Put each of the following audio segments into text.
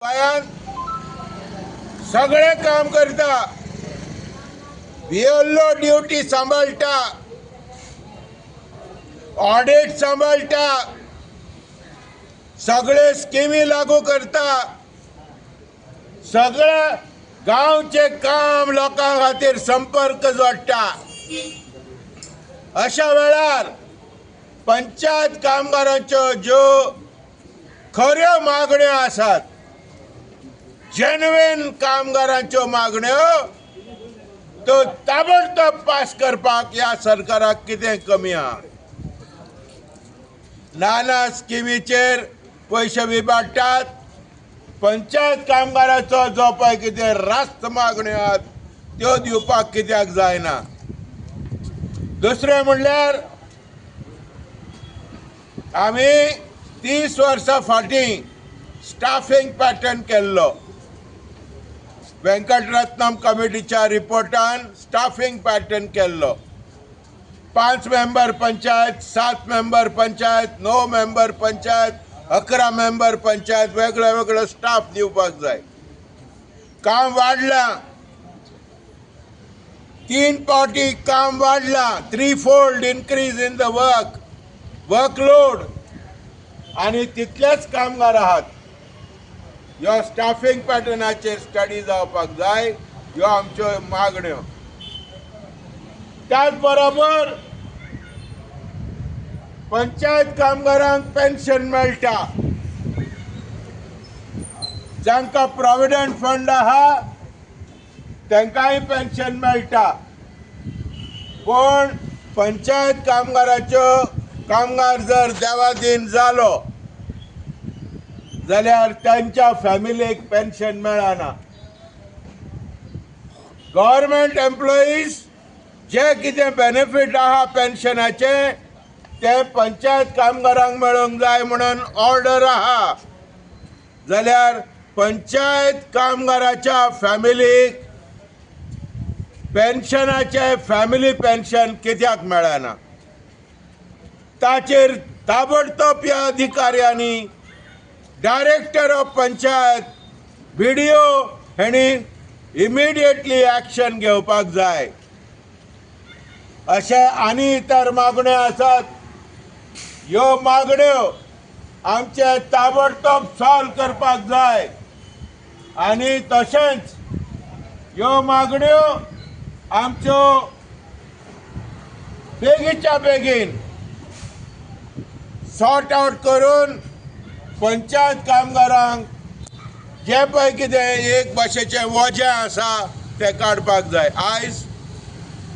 गोंयांत सगळें काम करता, बीएलओ ड्युटी सांबाळटा, ऑडिट सांबाळटा, सगळे स्किमी लागू करता, सगळे गांवचे काम लोकां खातीर संपर्क जोडटा. अशा वेळार पंचायत कामगारांच्यो ज्यो खऱ्यो मागण्यो आसात, जेन्युइन कामगारांच्यो मागण्यो, त्यो ताबडतोब पास करपाक ह्या सरकाराक कितें कमी आहा? नाना स्किमीचेर पयशे विभाडटात. पंचायत कामगाराचो जो पळय कितें रास्त मागण्यो आहात त्यो दिवपाक कित्याक जायना? दुसरें म्हणल्यार आमी 30 वर्सां फाटीं स्टाफींग पॅटर्न केल्लो. वेंकटरत्नम कमिटीच्या रिपोर्टान स्टाफींग पॅटर्न केल्लो. 5 member panchayat, 7 member panchayat, 9 member panchayat, 11 member panchayat, वेगळे वेगळे स्टाफ दिवपाक जाय. काम वाडलां, 3 पावटी काम वाडलां, 3-fold increase in the workload, आनी तितलेच कामगार आहात. ह्यो स्टाफींग पॅटर्नाचेर स्टडी जावपाक जाय, ह्यो आमच्यो मागण्यो. त्याच बरोबर पंचायत कामगारांक पेन्शन मेळटा, जांकां प्रोविडंट फंड आहा तांकांय पेन्शन मेळटा. पूण पंचायत कामगाराच्यो कामगार जर देवादीन जालो जाल्यार तांच्या फॅमिलीक पेन्शन मेळना. गव्हर्मेंट एम्प्लॉईज जे कितें बेनिफीट आहा पेन्शनाचें तें पंचायत कामगारांक मेळोंक जाय म्हणून ऑर्डर आहा. जाल्यार पंचायत कामगाराच्या फॅमिलीक पेन्शनाचें फॅमिली पेन्शन कित्याक मेळना? ताचेर ताबडतोब ह्या अधिकाऱ्यांनी, डायरेक्टर ऑफ पंचायत, बीडीओ हांणी इमिडिएटली एक्शन घेवपाक जाय. अशे आनी इतर मागण्यो आसात. ह्यो मागण्यो आमचे ताबडतोब सॉल्व करपाक जाय. आनी तशेंच ह्यो मागण्यो आमच्यो बेगीच्या बेगीन सॉर्ट आउट करून पंचायत कामगारांक जें पळय कितें एक भाशेचें वजें आसा तें काडपाक जाय. आयज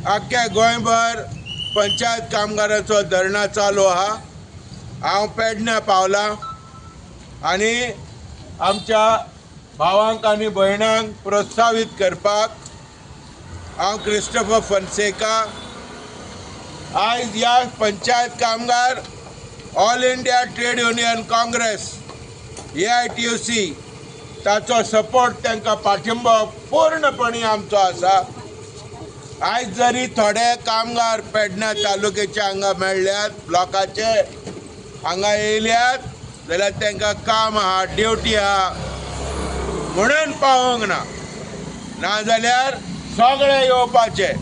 आख्ख्या गोंयभर पंचायत कामगाराचो धरणां चालू आहा. हांव पेडण्यां पावलां आनी आमच्या भावांक आनी भयणांक प्रोत्साहीत करपाक हांव क्रिस्टोफर फोन्सेका आयज ह्या पंचायत कामगार All India Trade Union Congress AITUC ताचो सपोर्ट, तांकां पाठिंबो पूर्णपणे आमचो आसा. आयज जरी थोडे कामगार पेडण्या तालुक्याचे हांगा मेळ्ळ्यात, ब्लॉकाचे हांगा येयल्यात, जाल्यार तांकां काम आहा, ड्युटी आहा म्हणून पावोंक ना, नाजाल्यार सगळे येवपाचे.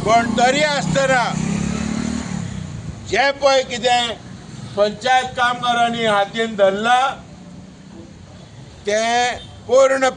पूण तरी आसतना जें पळय कितें पंचायत कामगारांनी हातीन धरलां तें पूर्णपणे